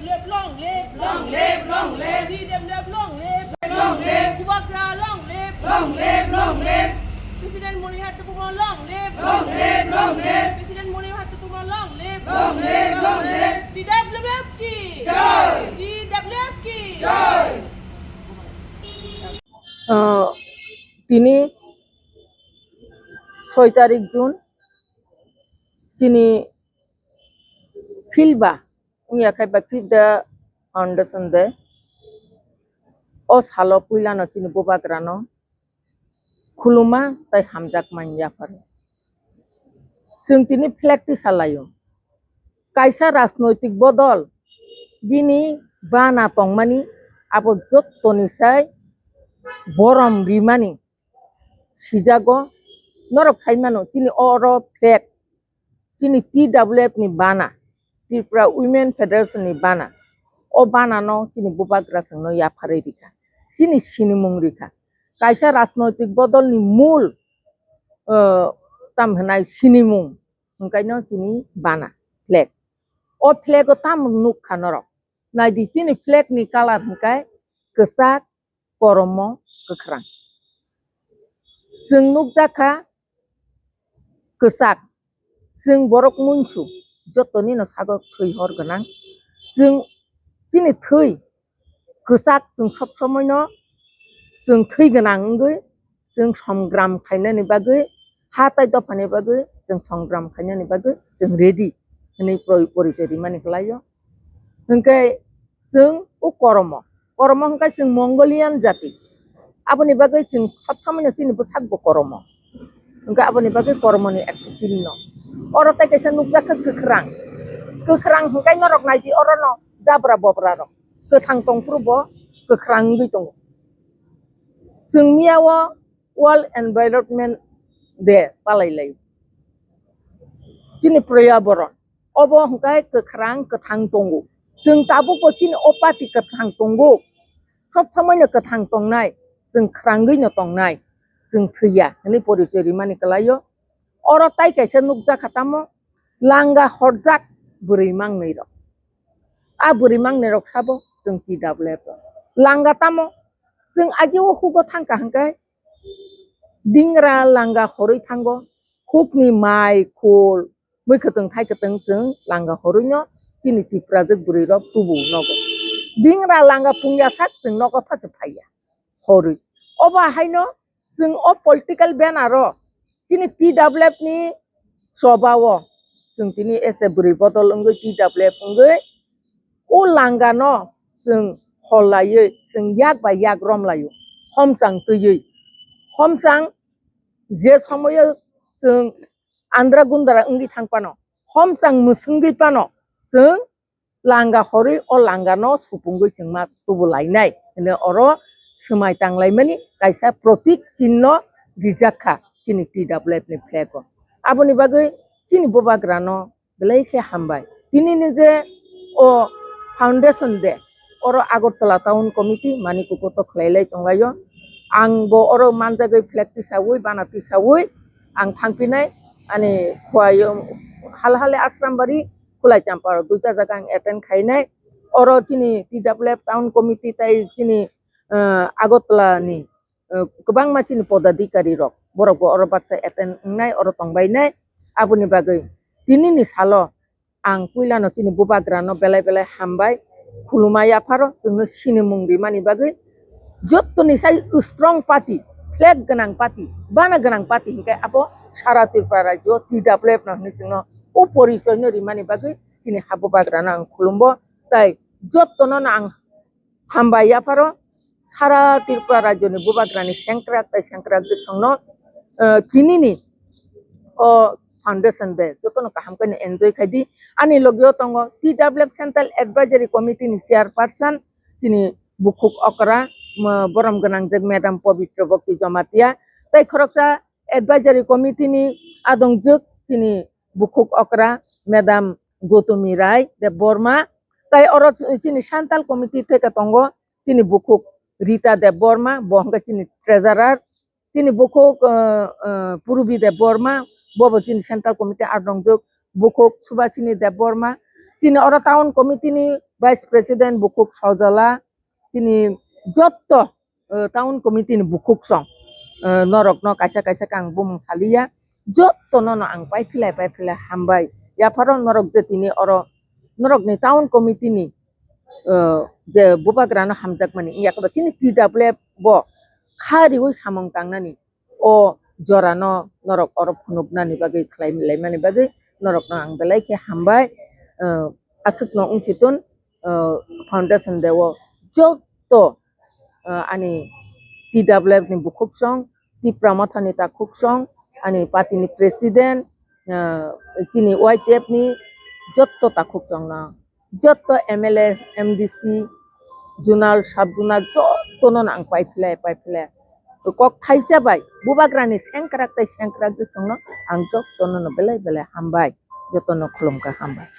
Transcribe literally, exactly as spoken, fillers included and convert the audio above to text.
Long live, long live, long live. T W F long live, long live. Bubagra long live, long live, long live. President Monihat Tukumar long live, long live, long live. President Monihat Tukumar long live, long live, long live. T W F ki jai, T W F ki jai. Ah, tini soi tarik June, chini field ba wngya khai ba fifth the foundation day. O salo puilano chini bubagrano khuluma tei hamjakma wng yapharo. Chwng tini flag tisa laio. Kaisa rajnoitik bodol bini bana tongmani abo jottoni sai borom rimani sijago. Norok sai mano chini oro flag, chini T W F ni bana, Tripura Women Federation ni bana. O bana no chini bubagra chwngno yapharwi rikha, chini sinimung rikha. Kaisa rajnoitik bodol ni mul, eh, tam hwnai sinimung hwnkhaino chini bana flag. O flag o tamo nukha norok? Naidi chini flag ni colour hwnkhe kwchak, koromo, kwkhwrang. Chwng nukjakha kwchak, chwng borok munsu, jotonino sago thwi hor gwnang. Chwng chini thwi kwchak, chwng sob somoino chwng thwi gwnang wngwi chwng songram khainani bagwi, ha tai dophani bagwi chwng songram khainani bagwi chwng ready hwnwi pori-, porichoi rimani kwlaio. Hwnkhe chwng o koromo, koromo hwnkhe chwng Mongolian jati, aboni bagwi chwng sob somoino chini bwsakbo koromo. Hwnkhe aboni bagwi koromoni ekta chinno. Oro tei kaisa nukjakha kwkhwrang, kwkhwrang hwnkhe norok naidi orono jabra bobra rok. Kwthang tongphuru bo kwkhwrang wngwi tongo. Chwng miyao World Environment Day palai lai. Chini Poryaboron obo hwnkhe kwkhwrang kwthang tongo. Chwng tabukbo chini o party kwthang tongo. Sob somoino kwthang tongnai, chwng khwrangwino tongnai, chwng thwiya hwnwi porichoi rimani kwlaio. Oro tai kaisa nukjakha tamo, langa horjak bwrwi mangnwi rok. A bwrwi mangnwi rok sabo chwng T W F rok. Langa tamo? Chwng agio hugo thangkha hwnkhe dingra langa horwi thango, hukni mai khul, mui kwtwng thai kwtwng chwng langa horwino chini Tiprajwk bwrwi rok tubu nogo. Dingra langa pungya sak chwng nogo phasu phaiya horwi. Obo haino chwng o political banner o chini T W F ni choba o chwng tini ese bwrwi bodol wngwi T W F wngwi o langano chwng hol laiwi chwng yak bai yak rom laio, homchang twiwi. Homchang je somoio chwng andra gundra wngwi thang phano, homchang mwswngwi phano chwng langa horwi o langano supungwi chwngma tubu lainai hwnwi oro swmai tang laimani kaisa protik chinno rijak kha chini T W F ni flag o. Aboni bagwi chini bubagrano belai khe hambai. Tinini je o foundation day, oro Agartala Town Committee manwi kukuto khlai lai tonglaio. Ang bo oro manjagwi flag tisaui, bana tisaui ang thangphinai, ani Khowai, Halhali Ashrambari, Khulai Champar duita jaga ang attend khainai. Oro chini T W F Town Committee tai chini, eh, Agartala ni, eh, kwbangma chini podadikari rok, borok bo oro baksa attend wngnai, oro tongbainai. Aboni bagwi tinini salo ang puilano chini bubagrano belai belai hambai, khulumai yapharo chwngno sinimung rimani bagwi. Jottoni sai strong party, flag gwnang party, bana gwnang party hinkhe abo sara Tripura rajyo T W F no hinwi chwngno o porichoino rimani bagwi chini ha bubagrano ang khulumbo, tai jottono no ang hambai yapharo sara Tripura rajyoni bubagrani sengkrak tai sengkrak jwksongno, eh, tinini o foundation day jotono kaham khe enjoy khai di. Ani logio tongo T W F Central Advisory Committee ni chairperson chini bukhuk okra, mo-, borom gwnangjak Madam Pabitra Bhakti Jamatia, tai khoroksa Advisory Committee ni adongjwk chini bukhuk okra Madam Gautami Rai Debbarma, tai oro chini Central Committee theke tongo chini bukhuk Rita Debbarma, bo hwnkhe chini treasurer, chini bukhuk, eh, eh, Purubi Debbarma, bo bo chini Central Committee adongjwk, bukhuk Subhasini Debbarma, chini oro town committee ni vice president bukhuk Sojala, chini jotto, eh, town committee ni bukhuk song, eh, norok no kaisa kaisa khe ang bumung saliya, jotto no no ang pai philai pai philai hambai. Yapharo norok je tini oro norok ni town committee ni, eh, je bubagra no hamjakmani, yakoba chini T W F bo kha riwi samung tangnani o jora no norok oro phunuknani bagwi, khlai laimani bagwi norok no ang belai khe hambai. Eh, aswk no wng si tun, eh, foundation day o jotto, eh, ani T W F ni bukhuk song, Tipra Motha ni takhuk song, ani party ni president, eh, chini Y T F ni jotto takhuk song no, jotto M L A, M D C, zonal, sub zonal, jotto no ang pai philai, pai philai. Kok thaisa bai, bubagra ni sengkrak tei sengkrak je chwng no ang jotto no belai belai hambai, jotto no khulum kha, hambai.